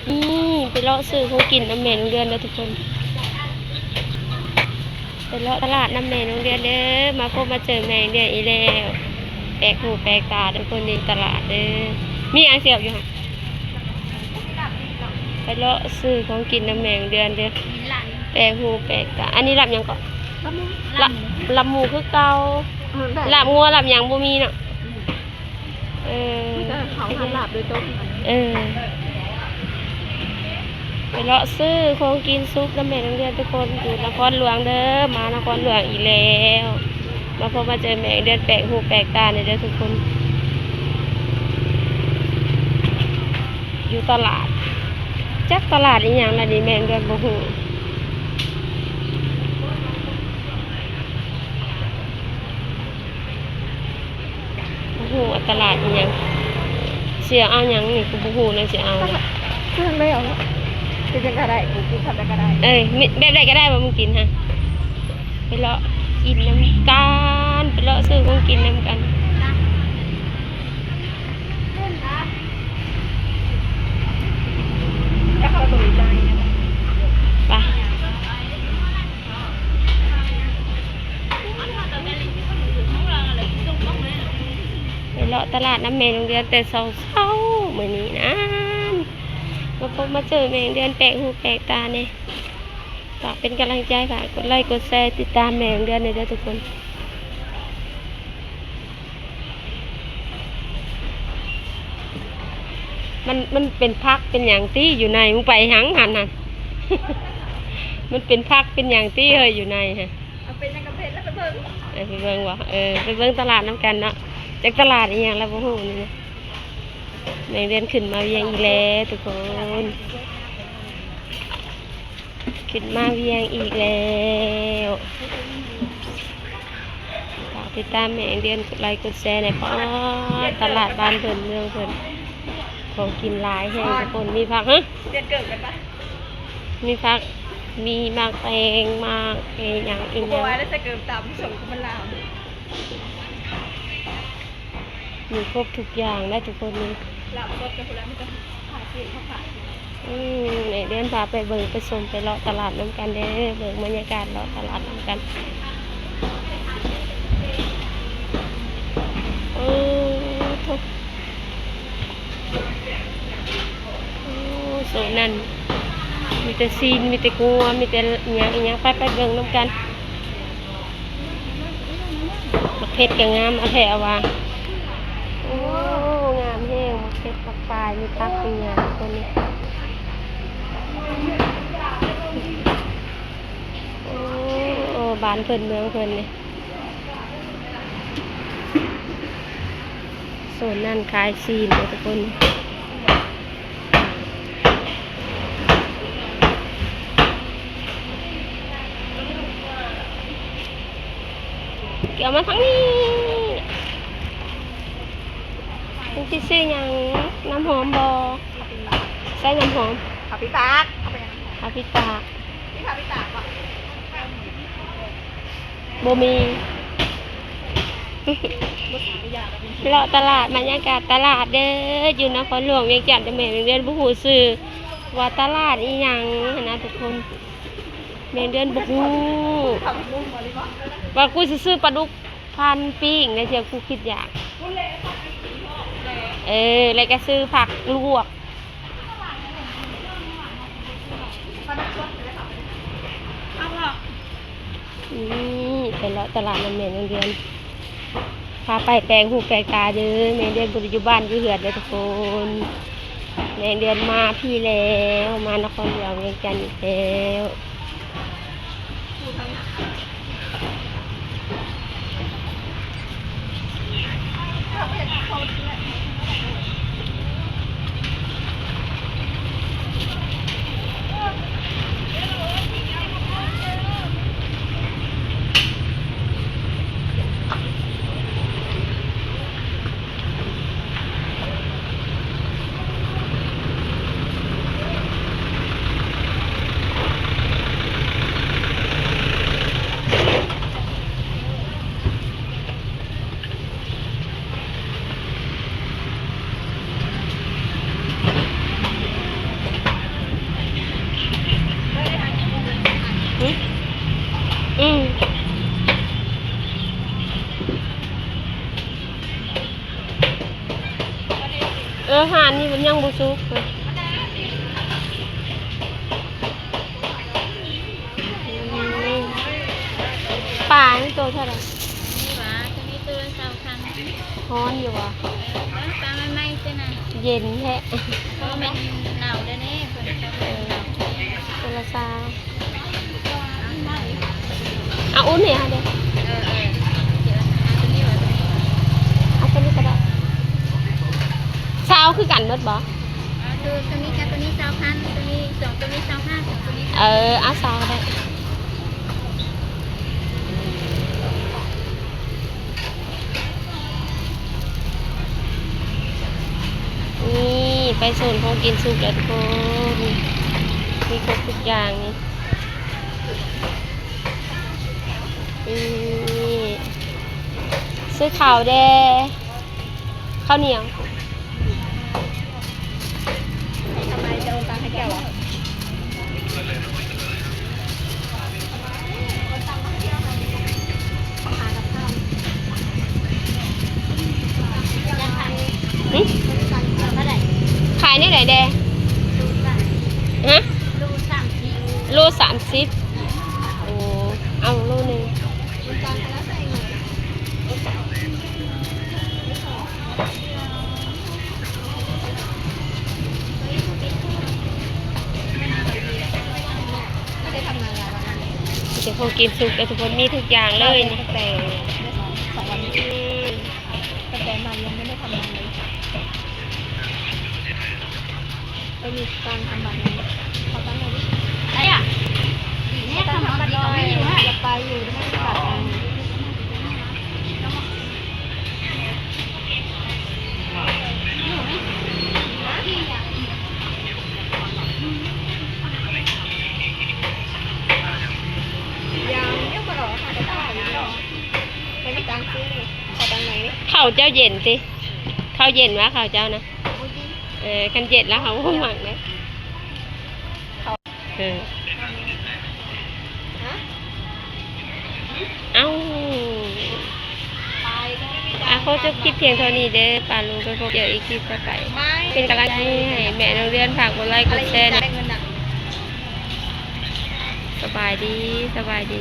ນີ້ ໄປເລາະຊື້ຂອງກິນນຳແມ່ນ້ອງເດືອນເດີທຸກຄົນ ໄປເລາະຕະຫຼາດນຳແມ່ນ້ອງເດືອນເດີ ມາພົບມາເຈີແມ່ນ້ອງເດືອນອີກແລ້ວ ແປກຫູແປກຕາທຸກຄົນ ຢູ່ຕະຫຼາດເດີ ມີຫຍັງຊິເອົາຢູ່ຫັ້ນ ໄປເລາະຊື້ຂອງກິນນຳແມ່ນ້ອງເດືອນເດີ ແປກຫູແປກຕາ ອັນນີ້ລາບຫຍັງເກາະ? ລາບໝູ ລາບໝູຄືເກົ່າ ເອີ ແບບ ລາບງົວລາບຫຍັງບໍ່ມີເນາະ ອືມ ເອີ ມີແຕ່ເຂົາຫາລາບໂດຍຕົງ ເອີ ໄປເລາະຊື້ຂອງກິນສຸກນຳແມ່ນ້ອງເດືອນທຸກຄົນ ຢູ່ນະຄອນຫຼວງເດີ ມານະຄອນຫຼວງອີກແລ້ວ ມາພົບມາເຈີແມ່ນ້ອງເດືອນ ແປກຫູແປກຕາແດ່ເດີທຸກຄົນ ຢູ່ຕະຫຼາດ ຈັກຕະຫຼາດອີ່ຫຍັງລະນີ້ ແມ່ນ້ອງເດືອນບໍ່ຮູ້. ບໍ່ຮູ້ວ່າຕະຫຼາດອີ່ຫຍັງ ຊິເອົາຫຍັງນີ້ ກໍບໍ່ຮູ້ແລ້ວຊິເອົາຫຍັງ ເລືອກແລ້ວເນາະ ເປັນຫຍັງກໍໄດ້ ກູກິນສ່ຳໃດກໍໄດ້ ເອີຍ ແບບໃດກໍໄດ້ບໍ່ ມຶງກິນຫະ ໄປເລາະກິນນຳກັນ ໄປເລາະຊື້ຂອງກິນນຳກັນ. ໄປ ໄປເລາະຕະຫຼາດນຳແມ່ນ້ອງເດືອນແຕ່ເຊົ້າໆ ມື້ນີ້ນັ້ນ ມາພົບມາເຈີແມ່ນ້ອງເດືອນ ແປກຫູແປກຕາແດ່ ຝາກເປັນກຳລັງໃຈ ຝາກກົດໄລກົດແຊ ຕິດຕາມແມ່ນ້ອງເດືອນແດ່ເດີທຸກຄົນ. ມັນ ມັນເປັນຜັກເປັນຫຍັງຕິ ຢູ່ໃນ ມຶງໄປຫຍັງຫັ້ນນະ ມັນເປັນຜັກເປັນຫຍັງຕິເຮີ້ຍ ຢູ່ໃນຫັ້ນ ເອົາເປັນຫຍັງກໍເປັນແລ້ວ ໄປເບິ່ງ ເອີ ໄປເບິ່ງບໍ່ ເອີ ໄປເບິ່ງຕະຫຼາດນຳກັນເນາະ ຈັກຕະຫຼາດອີ່ຫຍັງລະບໍ່ຮູ້ນີ້ນະ. ແມ່ນ້ອງເດືອນຂຶ້ນມາວຽງອີກແລ້ວທຸກຄົນ. ຂຶ້ນມາວຽງອີກແລ້ວ ຝາກຕິດຕາມແມ່ນ້ອງເດືອນ ກົດໄລກົດແຊແດ່ເພາະຕະຫຼາດບ້ານເພິ່ນເມືອງເພິ່ນ ຂອງກິນຫຼາຍແຮງທຸກຄົນ ມີຜັກ ຮະ ປ່ຽນເກີບກັນປະ ມີຜັກ ມີໝາກແຕງ ໝາກອີ່ຫຍັງອີ່ຫຍັງ ບໍ່ວ່າແລ້ວໃສ່ເກີບຕາມສົງຂອງມັນລາວ. ມີຄົບທຸກຢ່າງໄດ໋ທຸກຄົນນີ້ ລາບສົດກັບຜູ້ລະມີແຕ່ພາກິນເຂົ້າຂາຍ. ອືມ ແມ່ເດືອນພາໄປເບິ່ງໄປຊົມໄປເລາະຕະຫຼາດນຳກັນເດີ ເບິ່ງບັນຍາກາດເລາະຕະຫຼາດນຳກັນ. ໂອ້ໂທ້ ໂອ້ ໂຊນນັ້ນມີແຕ່ຊີ້ນ ມີແຕ່ງົວ ມີແຕ່ອີ່ຫຍັງອີ່ຫຍັງ ໄປ ໄປເບິ່ງນຳກັນ. ໝາກເຜັດກໍງາມ ເອົາແທ້ເອົາວ່າ ໂອ້ ງາມແຮງ ໝາກເຜັດ ໝາກຝ້າຍ ມີຜັກມີຫຍັງ ຄົນນີ້ ໂອ້ ບ້ານເພິ່ນເມືອງເພິ່ນນີ້ ໂຊນນັ້ນຂາຍຊີ້ນເດີທຸກຄົນ. ເອົາມາທາງນີ້ ມັນຊິຊື້ຫຍັງ? ນ້ຳຫອມບໍ່? ໃຊ້ນ້ຳຫອມ. ຜ້າປິດປາກ. ຜ້າປິດປາກ. ມີຜ້າປິດປາກບໍ່? ບໍ່ມີ. ເລາະຕະຫຼາດ ບັນຍາກາດຕະຫຼາດເດີ ຢູ່ນະຄອນຫຼວງວຽງຈັນ ແຕ່ແມ່ນ້ອງເດືອນບໍ່ຮູ້ຊື່ວ່າຕະຫຼາດອີ່ຫຍັງຫັ້ນນະທຸກຄົນ. ແມ່ນ້ອງເດືອນບໍ່ຮູ້ວ່າກູຊິຊື້ປາດຸກພັນປີ້ງ ແລ້ວເທື່ອກູຄິດຢາກ ເອີ ແລ້ວກໍຊື້ຜັກລວກ. ນີ້ ໄປເລາະຕະຫຼາດນຳແມ່ນ້ອງເດືອນ ພາໄປແປກຫູແປກຕາເດີ ແມ່ນ້ອງເດືອນບໍ່ໄດ້ຢູ່ບ້ານຢູ່ເຮືອນເດີທຸກຄົນ. ແມ່ນ້ອງເດືອນມາພີ້ແລ້ວ ມານະຄອນຫຼວງວຽງຈັນອີກແລ້ວ. ໝູສຸກ ປານີ້ໂຕເທົ່າໃດ? ນີ້ຫວາ ໂຕນີ້ໂຕລະຊາວພັນ. ຮ້ອນຢູ່ຫວາ? ເອີ ປາໃໝ່ໆ ເຈົ້ານະ ເຢັນແທ້. ເພາະມັນເນົ່າແລ້ວເດ້ ເພິ່ນເອົາໄປເນົ່າ. ເອີ ໂຕລະຊາວ. ເອົາອຸ່ນໃຫ້ເຮົາເດ້. ເອີໆ ເອົາໂຕນີ້ຫວາ ໂຕນີ້ຫວາ? ເອົາໂຕນີ້ກໍໄດ້. ຊາວຄືກັນເບິດບໍ່? ເອີ ໂຕ ໂຕນີ້ກັບໂຕນີ້ຊາວພັນ ໂຕນີ້ສອງ ໂຕນີ້ຊາວຫ້າ ສອງ ໂຕນີ້. ເອີ ເອົາຊາວກໍໄດ້. ນີ້ ໄປໂຊນຂອງກິນສຸກແລ້ວທຸກຄົນ ມີຄົບທຸກຢ່າງນີ້. ນີ້ ຊື້ເຂົ້າແດ່ ເຂົ້າໜຽວ. ຫຶ? ຂາຍແນວໃດແດ່? ຮະ? ໂລສາມສິບ. ໂອ້ ເອົາໂລໜຶ່ງ. ເຈົ້າຂອງກິນສຸກແລ້ວທຸກຄົນ ມີທຸກຢ່າງເລີຍນີ້. ອືມ ຕັ້ງແຕ່ມາຍັງບໍ່ໄດ້ທຳງານເລີຍ. ໄປມີການທຳບັດນີ້ ຂໍຕັ້ງໜ້າທີ່ ໄດ້ອະ ນີ້ທຳບັດນີ້ກໍມີຢູ່ນະ ຢາກໄປຢູ່ ແຕ່ມັນກະ ຢາມ ຍັງບໍ່ໄດ້ຫາໄດ້ຕາຍຢູ່ເນາະ ໄປມີຕັງຊື້ນີ້ ຂໍຕັ້ງໃນນີ້. ເຂົ້າເຈົ້າເຢັນຕິ? ເຂົ້າເຢັນຫວາ ເຂົ້າເຈົ້ານະ? ເອີ ຄັນເຢັນແລ້ວເຮົາບໍ່ມັກເດ້. ເອີ ເອົ້າ ອ່ະ ຂໍຈົບຄລິບພຽງເທົ່ານີ້ເດີ ປ້າລຸງ ໄປພົບເຈີອີກຄລິບຕໍ່ໄປ ເປັນກຳລັງໃຈໃຫ້ແມ່ນ້ອງເດືອນ ຝາກກົດໄລກົດແຊແດ່. ສະບາຍດີ ສະບາຍດີ.